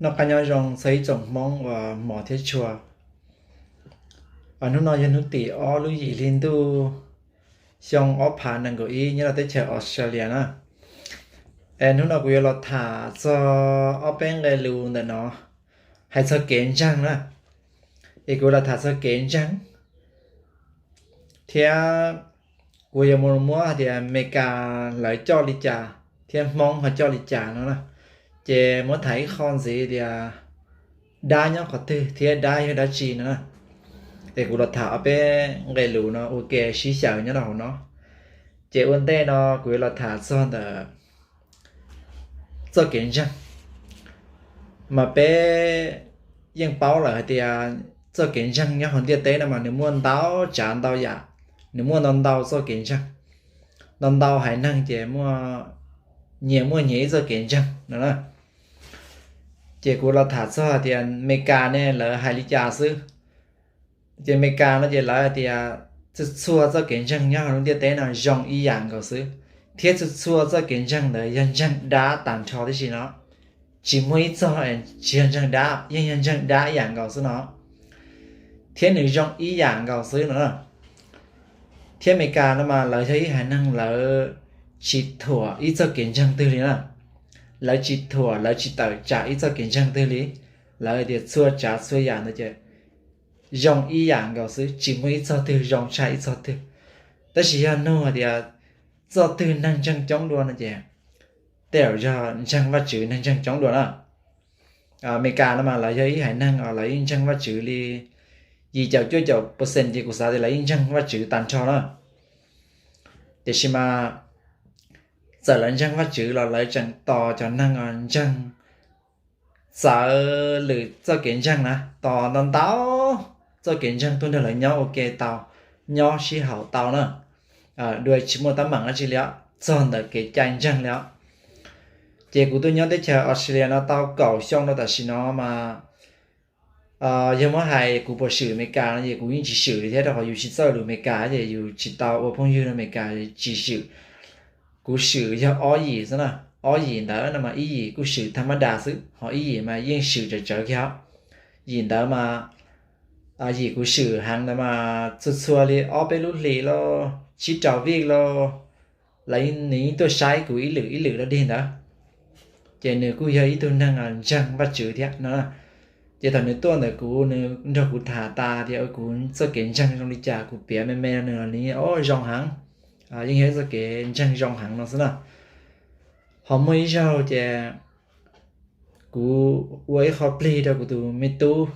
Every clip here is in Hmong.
Noj qab nyob zoo txog ib tsoom Hmoob uas hmov thiab tshua. Hnub no yog hnub tim ob lub yim hli ntuj xyoo ob phav nees nkaum ib nyob rau teb chaws Australia na. Es hnub no kuv yuav los tham txog ob peb nqe lus ntawm no, hais txog kev ntseeg na. Es kuv los tham txog kev ntseeg thiab kuv yuav mus muab hais tias Amelikas lawv coj li cas thiab Hmoob ho coj li cas no na. Ces muab tham ib qho ntxiv tias dab nyob qhov twg thiab dab yog dab tsi no na. Es kuv los tham ob peb nqe lus no ua ke sib xyaw nyob rau hauv no. Ces ua ntej no kuv yuav los tham txog ntawm txoj kev ntseeg. Mas peb yeej paub lawm hais tias txoj kev ntseeg nyob hauv ntiaj teb no mas nws muaj ntau tsav ntau yam, nws muaj ntau ntau txoj kev ntseeg, ntau ntau haiv neeg ces muaj nyias muaj nyias ib txoj kev ntseeg no na. Ces kuv los tham txog hais tias Amelikas ne lawv hais li cas xwb. Ces Amelikas no ces lawv hais tias txhua txhua txoj kev ntseeg nyob hauv lub ntiaj teb no zoo ib yam nkaus xwb, thiab txhua txhua txoj kev ntseeg ntawd yog ntseeg dab tag nrho tib si no. Tsis muaj ib txoj tsis yog ntseeg dab, yeej yog ntseeg dab ib yam nkaus xwb no, thiab nws zoo ib yam nkaus xwb no. Thiab Amelikas no mas lawv yog ib haiv neeg lawv tsis thuam ib txoj kev ntseeg twg li na. Lawv tsis thuam, lawv tsis tawm tsam ib txoj kev ntseeg twg li. Lawv tias txhua tsav txhua yam ntawd ces zoo ib yam nkaus xwb, tsis muaj ib txoj twg zoo tshaj ib txoj twg. Tab sis yog nug hais tias txoj twg neeg ntseeg coob dua no ces tej zaum yog ntseeg Vajtswv neeg ntseeg coob dua na. Amelikas no mas lawv yog ib haiv neeg lawv yeej ntseeg Vajtswv li yim caum cuaj caum percent ces kuv xav tias lawv yeej ntseeg Vajtswv tag nrho na. Tiam sis mas txawm lawv ntseeg Vajtswv los lawv tseem tos cov neeg ntseeg txawv lwm txoj kev ntseeg na, tos ntau ntau txoj kev ntseeg tuaj nrog lawv nyob ua ke tau, nyob sib haum tau na. Dua tsis muaj teeb meem dab tsi li os, txog ntawm kev cai ntseeg li os. Ces kuv tuaj nyob teb chaws Australia no tau kaum xyoo rau tam sim no mas yog muab hais kuv puas swm Amelikas no ces kuv yeej tsis swm li thiab, rau qhov yus tsis txawj lus Amelikas ces yus tsis tau ua phooj ywg rau Amelikas, tsis swm. Kuv swm yog ob yim xwb na, ob yim ntawd no mas ib yim kuj swm tham mab das xwb, ho ib yim mas yeej swm tsawv tsawv kiag os. Yim ntawd mas, yim kuv swm heev ntawd mas txhua txhua li ob peb lub hlis los tsib rau vij los lawv, nws yeej tuaj saib kuv ib lwm ib lwm dog dig ntawd. Ces nws kuj yog ib tug neeg ntseeg Vajtswv thiab no. Ces thaum nws tuaj ntawm kuv, nws nrog kuv tham tas tias kuv txoj kev ntseeg zoo li cas, kuv piav me me rau nws los nws yeej, o, zoo heev, yeej yog ib txoj kev ntseeg zoo heev no xwb na. Ho muaj ib zaug ces kuv ua ib qho plig rau kuv tus me tub,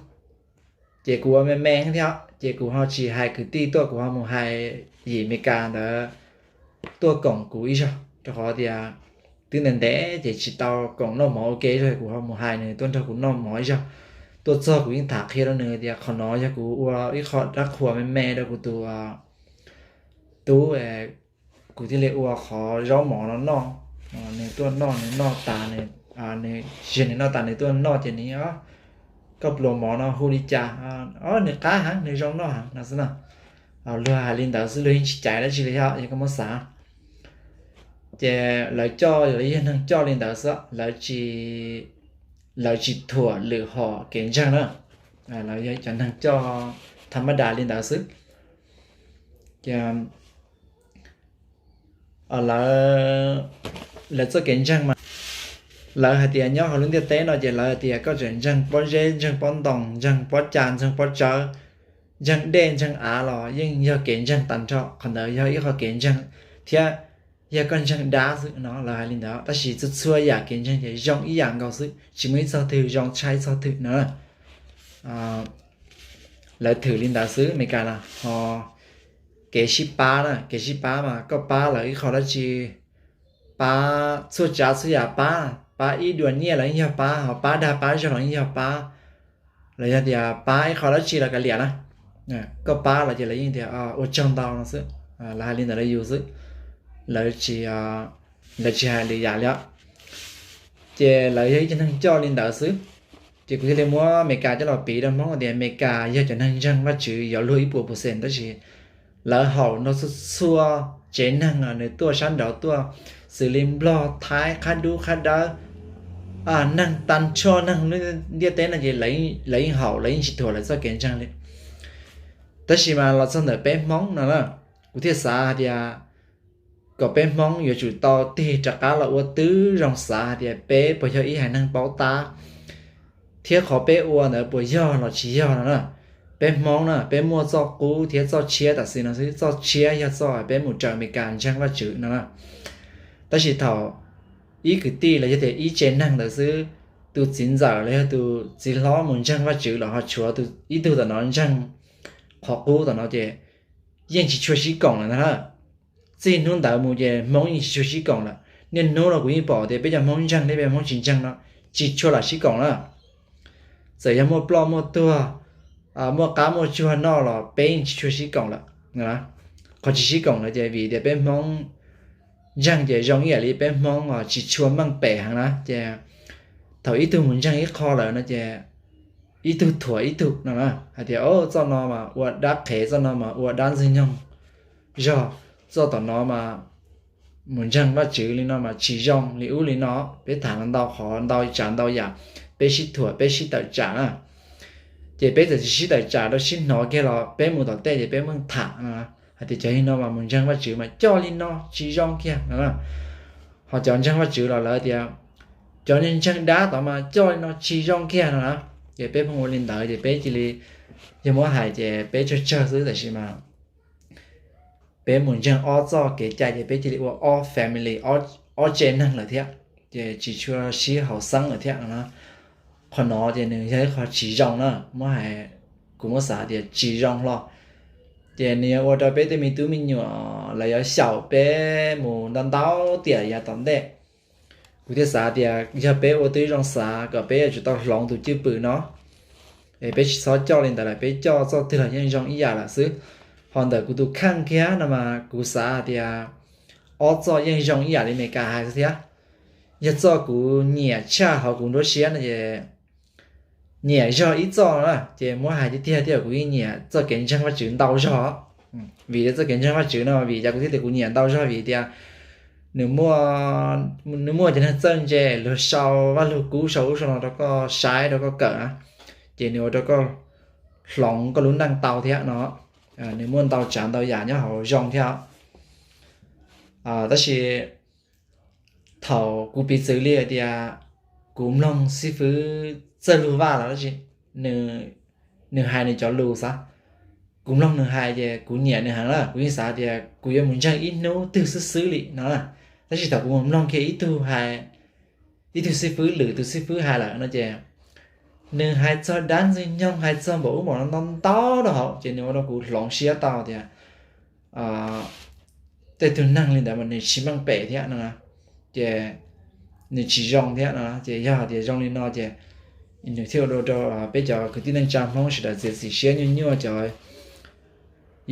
ces kuv ua me me thiab, ces kuv ho tsis hais kwv tij tuaj, kuv ho mus hais yim Amelikas ntawd tuaj koom kuv ib zaug, rau qhov tias twb ntev ntev ces tsis tau koom noj mov ua ke ib zaug, kuv ho mus hais nws tuaj nrog kuv noj mov ib zaug. Tuaj txog kuv yeej tham qhia rau nws tias qhov no yog kuv ua ib qho dab qhuas me me rau kuv tus tub, kuv thiaj li ua qhov zaub mov no noj. Nws tuaj noj, nws noj tas, nws, nws, tsis yog nws noj tas, nws tuaj noj ces nws, koj pluas mov no hu li cas? O, nws qab heev, nws zoo noj heev no xwb na. Luag hais li ntawd xwb, luag yeej tsis caiv dab tsi li thiab, yog koj muab xav. Ces lawv coj, lawv yog neeg coj li ntawd xwb, lawv tsis, lawv tsis thuam lwm hom kev ntseeg na. Lawv yog cov neeg coj tham mab das li ntawd xwb. Ces lawv, lawv txoj kev ntseeg mas lawv hais tias nyob hauv lub ntiaj teb no ces lawv hais tias koj tseem ntseeg pob zeb, ntseeg pob ntoos, ntseeg pob cas, ntseeg pob tsawb, ntseeg dej, ntseeg av los yeej yog kev ntseeg tag nrho. Qhov ntawd yog ib qho kev ntseeg thiab yog koj ntseeg dab xwb no, lawv hais li ntawd. Tab sis txhua txhua yam kev ntseeg ces zoo ib yam nkaus xwb, tsis muaj ib txog twg zoo tshaj ib txog twg no. Lawv thwm li ntawd xwb, Amelikas na. Ho kev sib pab na, kev sib pab mas koj pab lawv ib qho dab tsi, pab txhua tsav txhua yam pab, pab ib dua nyiaj los yeej yog pab, ho pab dag pab zog los yeej yog pab, los yog tias pab ib qho dab tsi los kav liam na, koj pab lawv ces lawv yeej tias ua tsaug ntau no xwb. Lawv hais li ntawd rau yus xwb, lawv tsis, lawv tsis hais lwm yam li os. Ces lawv yog ib cov neeg coj li ntawd xwb. Ces kuv thiaj li muab Amelikas coj los piv rau Hmoob tias Amelikas yog cov neeg ntseeg Vajtswv yuav luag ib puas percent, tab sis lawv haum nrog txhua txhua tsev neeg nws tuaj sab nraud tuaj, xws li Nplog, Thaib, qab dub qab dawb, neeg tag nrho neeg ntiaj teb no ces lawv yeej haum, lawv yeej tsis thuam lawv txoj kev ntseeg li. Tab sis mas los txog ntawm peb Hmoob no na, kuv thiaj xav hais tias kom peb Hmoob yuav tsum tau tig rov qab los ua tib zoo xav hais tias peb puas yog ib haiv neeg paub tab, thiab qhov peb ua ntawd puas yog los tsis yog no na. Peb Hmoob na, peb muaj txoj qub thiab txoj tshiab tam sim no xwb, txoj tshiab yog txoj peb mus raws Amelikas ntseeg Vajtswv no na. Tab sis thaum ib kwv tij los yog tias ib tsev neeg ntawd xwb, tus txiv ntxawm los yog tus txiv hlob mus ntseeg Vajtswv los ho tshuav ib tug tom no ntseeg qhov qub tom no ces yeej tsis tshua sib koom lawm ntag na. Txij hnub ntawd mus ces Hmoob yeej tsis tshua sib koom lawm. Niaj hnub no kuv yeej pom tias peb cov Hmoob ntseeg thiab peb Hmoob tsis ntseeg no tsis tshua lam sib koom na. Txawm yog muaj ploj muaj tuag, muaj qab muaj tsuag noj los peb yeej tsis tshua sib koom lawm. Qhov tsis sib koom lawm ces vim tias peb Hmoob ntseeg ces zoo ib yam li peb Hmoob tsis tshua meej pem heev na ces thaum ib tug mus ntseeg ib qho lawm no ces ib tug thuam ib tug no na, hais tias o txoj no mas ua dab qhev, txoj no mas ua dab ntxwg nyoog zog, txoj tom no mas mus ntseeg Vajtswv li no mas tsis zoo li ub li no. Peb tham ntau qhov ntau tsam ntau yam, peb sib thuam peb sib tawm tsam na. Ces peb txawm tsis sib tawm tsam rau sib hnov kiag los peb mus tom tej ces peb meej tham no hais tias cov no mas mus ntseeg Vajtswv mas coj li no tsis zoo kiag no. Ho cov ntseeg Vajtswv los lawv tias cov ntseeg dab tod mas coj li no tsis zoo kiag no na. Ces peb pheej ua li ntawd ces peb cia li, yog muab hais ces peb tsawg tsawg xwb tab sis mas peb mus ntseeg ob txoj kev cai ces peb cia li ua ob family, ob tsev neeg lawm thiab, ces tsis tshua sib haum xeeb lawm thiab no. Qhov no ces nws yog ib qho tsis zoo na, muab hais, kuv muab xav tias tsis zoo hlo. Ces nws yuav ua rau peb tej me tub me nyuam lawv yuav xyaum peb mus ntau ntau tiam yav tom ntej. Kuv thiaj xav tias yog peb ua tib zoo xav kom peb yuav tsum tau hloov tus cwj pwm no, es peb tsis txhob coj li ntawd lawm, peb coj txoj twg los yeej zoo ib yam lawm xwb. Ho ntawm kuv tus kheej kiag no mas kuv xav hais tias ob txoj yeej zoo ib yam li Amelikas hais xwb thiab. Yog txoj kuv nyiam tshaj hauv kuv nruab siab no ces nyiam zog ib txoj na, ces muab hais tiag tiag tiag kuv yeej nyiam txoj kev ntseeg Vajtswv ntau zog. Vim tias txoj kev ntseeg Vajtswv no, vim cas kuv thiaj tias kuv nyiam ntau zog, vim tias nws muaj, nws muaj cov neeg txawj ntse luag sau Vaj Lug Kub sau ub sau no rau koj saib rau koj kawm na, ces nws ua rau koj hloov koj lub neej tau thiab no. Nws muaj ntau tsav ntau yam nyob hauv zoo thiab. Tab sis thaum kuv piv txwv li hais tias kuv mloog xib fwb Txawj Lug Vaj los dab tsi, nws hais nws cov lus xav, kuv mloog nws hais ces kuv nyiam nws heev na, kuv yeej xav tias kuv yuav mus ntseeg ib hnub twg xwb xwb li no. Tab sis thaum kuv mus mloog kiag ib tug hais, ib tug xib fwb lwm tus xib fwb hais lawm no ces nws hais txog dab ntxwg nyoog, hais txog npaum ub npaum no ntau ntau rau hauv ces nws ua rau kuv hloov siab tau tias tej tug neeg li ntawd mas nws tsis meej pem thiab no, ces nws tsis zoo thiab no. Ces yog tias zoo li no ces nws thiaj ua rau peb cov kwv tij neej tsa Hmoob sawv daws txiav txim siab nyuaj nyuaj, cov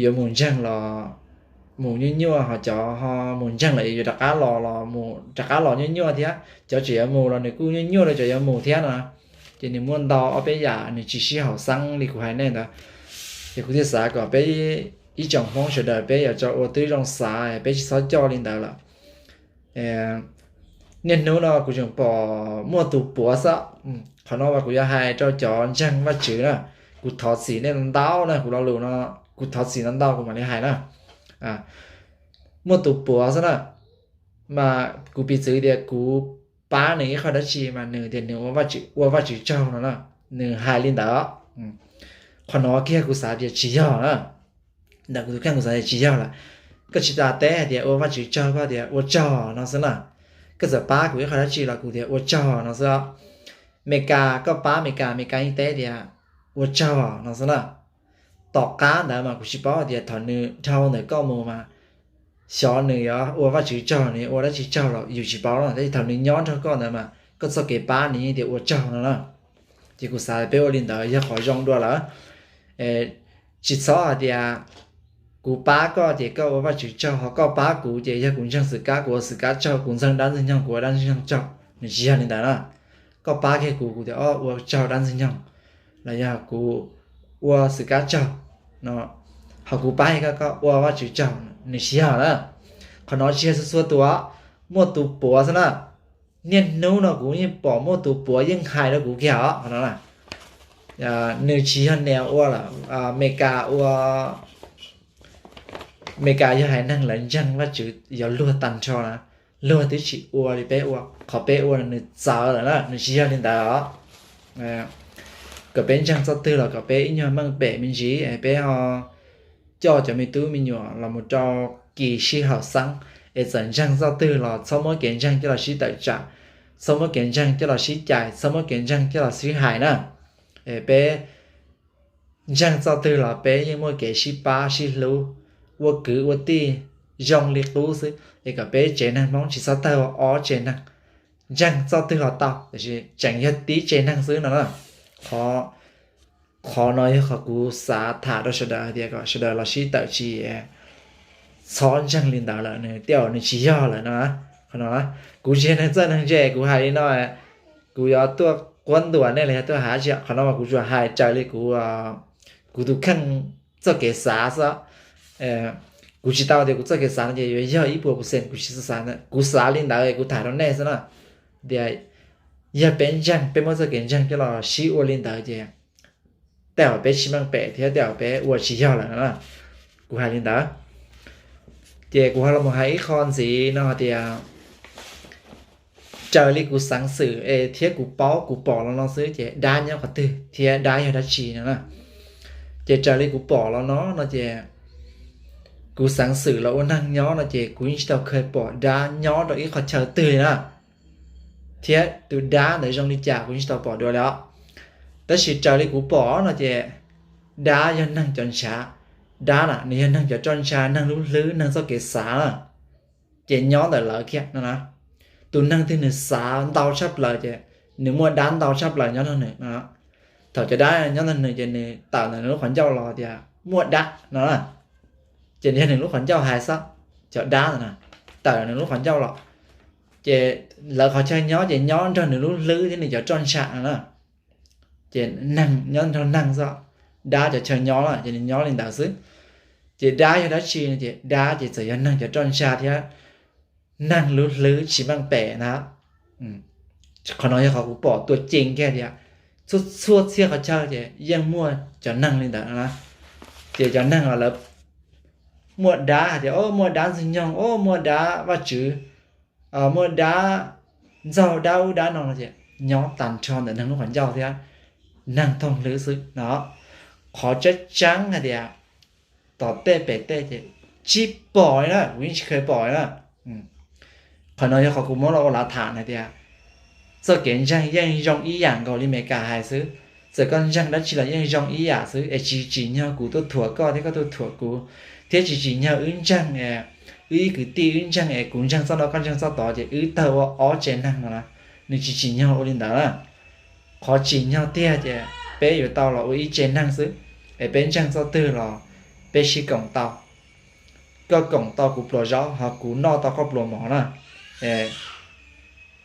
yuav mus ntseeg los mus nyuaj nyuaj, ho cov ho mus ntseeg lawm yuav rov qab los los mus rov qab los nyuaj nyuaj thiab, cov tseem yuav mus los nws kuj nyuaj nyuaj rau cov yuav mus thiab no. Ces nws muaj ntau ob peb yam nws tsis sib haum xeeb li kuv hais nej ntawd. Ces kuv thiaj xav kom peb ib tsoom Hmoob sawv daws peb yuav tsum ua tib zoo xav, peb tsis txhob coj li ntawd lawm. Niaj hnub no kuv tseem pom muaj tus puav xwb. Qhov no mas kuv yuav hais rau cov ntseeg Vajtswv na, kuv thov txim nej ntau na, kuv lo lus no kuv thov txim ntau ntau kuv mam li hais na. Muaj tus puav xwb na, mas kuv piv txwv tias kuv pab nws ib qho dab tsi mas nws tias nws ua Vajtswv tsaug no na, nws hais li ntawd. Qhov no kiag kuv xav tias tsis yog na, ntawm kuv tus kheej kuv xav tias tsis yog lawm. Koj tsis tas teb hais tias ua Vajtswv tsaug, koj tias ua tsaug no xwb na. Koj txawm pab kuv ib qho dab tsi los kuv tias ua tsaug no xwb. Meskas, koj pab Meskas, Meskas yeej teb tias ua tsaug no xwb na. Tom qab ntawd mas kuv tsis paub hais tias thaum nws dhau ntawm koj mus mas xyov nws yuav ua Vajtswv tsaug, nws yuav ua dab tsi tsaug los yus tsis paub na, tab sis thaum nws nyob nrog koj ntawd mas koj txoj kev pab nws yeej tias ua tsaug no na. Ces kuv xav peb ua li ntawd yog qhov zoo dua lawm. Tsis txhob hais tias kuv pab koj ces koj ua Vajtswv tsaug, ho koj pab kuv ces yog kuv ntseeg Xwm Kab kuv ua Xwm Kab tsaug, kuv ntseeg dab ntxwg nyoog kuv ua dab ntxwg nyoog tsaug. Nws tsis yog li ntawd na. Koj pab kiag kuv, kuv tias o ua tsaug dab ntxwg nyoog, los yog kuv ua Xwm Kab tsaug no, ho kuv pab kiag koj, koj ua Vajtswv tsaug, nws tsis yog na. Qhov no tsis yog txhua txhua tus, muaj tus puav xwb na. niaj hnub no kuv yeej pom muaj tus puav yeej hais rau kuv kiag os, qhov no na. Nws tsis yog niam ua lawm, Amelikas ua, Amelikas yog haiv neeg lawv ntseeg Vajtswv yuav luag tag nrho na, luag twb tsis ua li peb ua, qhov peb ua nws txawv lawm na, nws tsis yog li ntawd os. Kom peb ntseeg txoj twg los kom peb ib nyuag meej pem me ntsis, peb ho coj cov me tub me nyuam los mus rau kis sib haum xeeb, es txawm ntseeg txoj twg los txhob muab kev ntseeg coj los sib tawm tsam, txhob muab kev ntseeg coj los sib cais, txhob muab kev ntseeg coj los sib hais na. Es peb ntseeg txoj twg los peb yeej muaj kev sib pab sib hlub, ua kwv ua tij zoo li qub xwb, es kom peb tsev neeg Hmoob tsis txhob tawg ua ob tsev neeg. Ntseeg txoj twg los tau, tiam sis tseem yog tib tsev neeg xwb no na. Qhov, qhov no yog qhov kuv xav tham rau sawv daws hais tias kom sawv daws los sib tawm tsam, txhob ntseeg li ntawd lawm, nws tej zaum nws tsis yog lawm no. Qhov no kuv tsis yog neeg txawj neeg ntse, kuv hais li no, kuv yuav tuaj quab ntuas nej los yog tuaj hais tsi, qhov no mas kuv tsuas hais raws li kuv, kuv tus kheej txoj kev xav xwb. Kuv tsis tau tias kuv txoj kev xav no ces yuav yog ib puas percent, kuv tsis xav, kuv xav li ntawd kuv tham rau nej xwb na. Tias yog peb ntseeg, peb muab txoj kev ntseeg coj los sib ua li ntawd ces tej zaum peb tsis meej pem thiab tej zaum peb ua tsis yog lawm no. Kuv hais li ntawd. Ces kuv ho los hais ib qho ntxiv no hais tias raws li kuv xeev xwm es thiab kuv paub kuv pom los no xwb ces dab nyob qhov twg thiab dab yog dab tsi no na. Ces raws li kuv pom los no no ces kuv xeev xwm los ua neeg nyob no ces kuv yeej tsis tau kheev pom dab nyob rau ib qhov chaw twg li na. Thiab tus dab ntawd zoo li cas kuv yeej tsis tau pom dua li os. Tab sis raws li kuv pom no ces dab yog neeg cov ntshav. Dab na nws yog neeg cov roj ntsha, neeg lub hlwb, neeg txoj kev xav na. Ces nyob ntawm lawv kiag no na. Tus neeg twg nws xav ntau tshaj plaws ces nws muaj dab ntau tshaj plaws nyob nrog nws no. Thaum cov dab nyob nrog nws ces nws tawm ntawm nws lub qhov ncauj los tias muaj dab no na. Ces yog nws lub qhov ncauj hais xwb, cov dab ntawd na, tawm nws lub qhov ncauj los. Ces lawv qhov chaw nyob ces nyob nrog nws lub hlwb thiab nws cov roj ntsha no na. Ces neeg nyob nrog neeg xwb, dab cov chaw nyob na ces nws nyob li ntawd xwb. Ces dab yog dab tsi no ces dab ces txawm yog neeg cov roj ntsha thiab neeg lub hlwb tsis meej pem na. Qhov no yog qhov kuv pom tuaj ceev kiag tias txhua txhua txhia qhov chaw ces yeej muaj cov neeg li ntawd na. Ces cov neeg los lawv muaj dab hais tias o muaj dab ntxwg nyoog, o muaj dab Vajtswv, muaj dab ntxaug, dab ub dab no no ces nyob tag nrho ntawm neeg lub qhov ncauj thiab neeg thooj hlwb xwb no. Qhov tseeb tseeb hais tias tom tej pem tej ces tsis pom li na, kuv yeej tsis kheev pom li na. Qhov no yog qhov kuv muab los ua lav tham hais tias txoj kev ntseeg yeej zoo ib yam nkaus li Amelikas hais xwb. Txawm koj ntseeg dab tsi los yeej zoo ib yam xwb, es tsis tsim nyog kuv tuaj thuam koj thiab koj tuaj thuam kuv, thiab tsis tsim nyog wb ntseeg, wb ib kwv tij wb ntseeg es kuv ntseeg txoj no koj ntseeg txoj tod ces wb tawg ua ob tsev neeg no na. Nws tsis tsim nyog ua li ntawd na. Qhov tsim nyog tiag ces peb yuav tau los ua ib tsev neeg xwb, es peb ntseeg txoj twg los peb sib koom tau. Koj koom tau kuv pluas zaub ho kuv noj tau koj pluas mov na.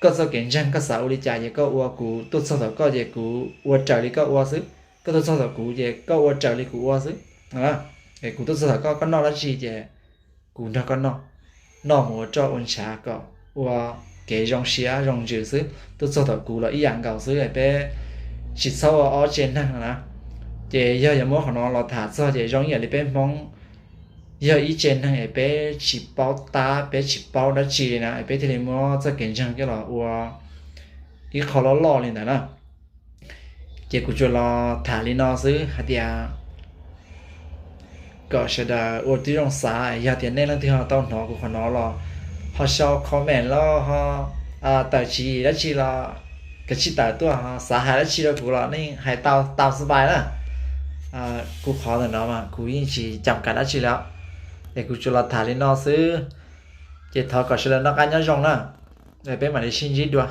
Koj txoj kev ntseeg koj xav ua li cas ces koj ua, kuv tuaj txog thaum koj ces kuv ua raws li koj ua xwb, koj tuaj txog thaum kuv ces koj ua raws li kuv ua xwb. Kuv tuaj txog thaum koj, koj noj dab tsi ces kuv nrog koj noj, noj mus ua roj ua ntshav kom ua kev zoo siab zoo ntsws xwb, tuaj txog thaum kuv los ib yam nkaus xwb, peb tsis txhob ua ob tsev neeg no na. Ces yog yuav muab qhov no los tham txog ces zoo ib yam li peb Hmoob yog ib tsev neeg es peb tsis paub tab, peb tsis paub dab tsi li na, es peb thiaj li muab txoj kev ntseeg coj los ua ib qho loj loj li ntawd na. Ces kuv tsuas los tham li no xwb hais tias kom sawv daws ua tib zoo xav, yog tias nej leej twg ho tau hnov kuv qhov no los ho sau comment los ho tawm tswv yim dab tsi los kav tsij tawm tuaj, ho xav hais dab tsi rau kuv los nej hais tau, tau xwb na. Kuv qhov ntawm no mas kuv yeej tsis cam kam dab tsi li os. Es kuv tsuas los tham li no xwb, ces thov kom sawv daws noj qab nyob zoo na. Peb mam li sib ntsib dua.